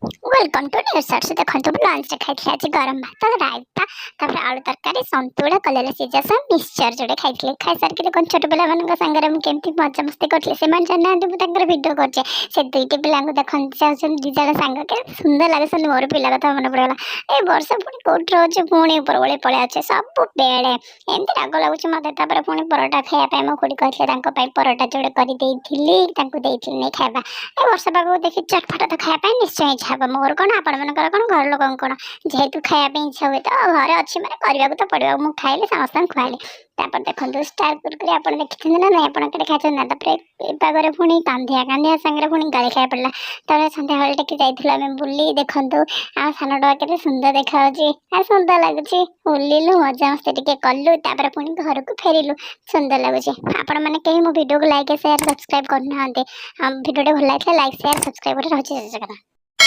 Welcome to new shorts. ଦେଖନ୍ତୁ, ମୁଁ ଲଞ୍ଚରେ ଖାଇଥିଲି ଆଜି ଗରମ ଭାତ, ରାଇତା, ତାପରେ ଆଳୁ ତରକାରୀ, ସନ୍ତୁଳା, କଲରା ସିଝା ସହ ମିକ୍ସଚର ଯୋଡ଼େ ଖାଇଥିଲି। ଖାଇସାରିକି ଦେଖନ୍ତୁ, ଛୋଟ ପିଲାମାନଙ୍କ ସାଙ୍ଗରେ ମୁଁ କେମିତି ମଜାମସ୍ତି କରୁଥିଲି। ସେମାନେ ଜାଣିନାହାନ୍ତି ମୁଁ ତାଙ୍କର ଭିଡ଼ିଓ କରୁଛି। ସେ ଦୁଇଟି ପିଲାଙ୍କୁ ଦେଖନ୍ତୁ, ସେ ହେଉଛନ୍ତି ଦୁଇ ଜଣ ସାଙ୍ଗ। କେତେ ସୁନ୍ଦର ଲାଗୁଛନ୍ତି। ମୋର ପିଲା କଥା ମନେ ପଡ଼ିଗଲା। ଏ ବର୍ଷ ପୁଣି କୋଉଠି ରହୁଛି, ପୁଣି ଉପର ଓଳି ପଳେଇ ଆସୁଛି ସବୁବେଳେ। ଏମିତି ରାଗ ଲାଗୁଛି ମୋତେ। ତାପରେ ପୁଣି ପରଟା ଖାଇବା ପାଇଁ ମୋ ଖୁଡ଼ି କହିଥିଲେ। ତାଙ୍କ ପାଇଁ ପରଟା ଯୋଡ଼େ କରିଦେଇଥିଲି, ତାଙ୍କୁ ଦେଇଥିଲି ନେଇ ଖାଇବା। ଏ ବର୍ଷା ପାଗକୁ ଦେଖି ଚଟପଟା ତ ଖାଇବା ପାଇଁ ନିଶ୍ଚୟ ଇଚ୍ଛା ହେବ। ମୋର କ'ଣ, ଆପଣମାନଙ୍କର କ'ଣ, ଘର ଲୋକଙ୍କ କ'ଣ, ଯେହେତୁ ଖାଇବା ପାଇଁ ଇଚ୍ଛା ହୁଏ ତ ଘରେ ଅଛି ମାନେ କରିବାକୁ ତ ପଡ଼ିବ। ମୁଁ ଖାଇଲି, ସମସ୍ତଙ୍କୁ ଖୁଆଇଲି। ତାପରେ ଦେଖନ୍ତୁ, ଷ୍ଟାର କୁରକୁରେ ଆପଣ ଦେଖିଛନ୍ତି ନା ନାଇଁ? ଆପଣ କେବେ ଖାଇଛନ୍ତି ନା? ତାପରେ ଏ ପାଗରେ ପୁଣି କାନ୍ଧିଆ କାନ୍ଧିଆ ସାଙ୍ଗରେ ପୁଣି ଗାଳି ଖାଇବା ପଡ଼ିଲା। ତାପରେ ସନ୍ଧ୍ୟାବେଳେ ଟିକେ ଯାଇଥିଲୁ ଆମେ ବୁଲି। ଦେଖନ୍ତୁ, ଆମ ସାନ ଟୋକା କେତେ ସୁନ୍ଦର ଦେଖାଯାଉଛି ଆଉ ସୁନ୍ଦର ଲାଗୁଛି। ବୁଲିଲୁ, ମଜାମସ୍ତି ଟିକେ କଲୁ, ତାପରେ ପୁଣି ଘରକୁ ଫେରିଲୁ। ସୁନ୍ଦର ଲାଗୁଛି। ଆପଣମାନେ କେହି ମୋ ଭିଡ଼ିଓକୁ ଲାଇକ୍, ସେୟାର, ସବସ୍କ୍ରାଇବ୍ କରୁନାହାନ୍ତି। ଆମ ଭିଡ଼ିଓଟି ଭଲ ଲାଗିଥିଲା ଲାଇକ୍, ସେୟାର, ସବସ୍କ୍ରାଇବ୍ କରି। ରହୁଛି, ଜୟ ଜଗନ୍ନାଥ।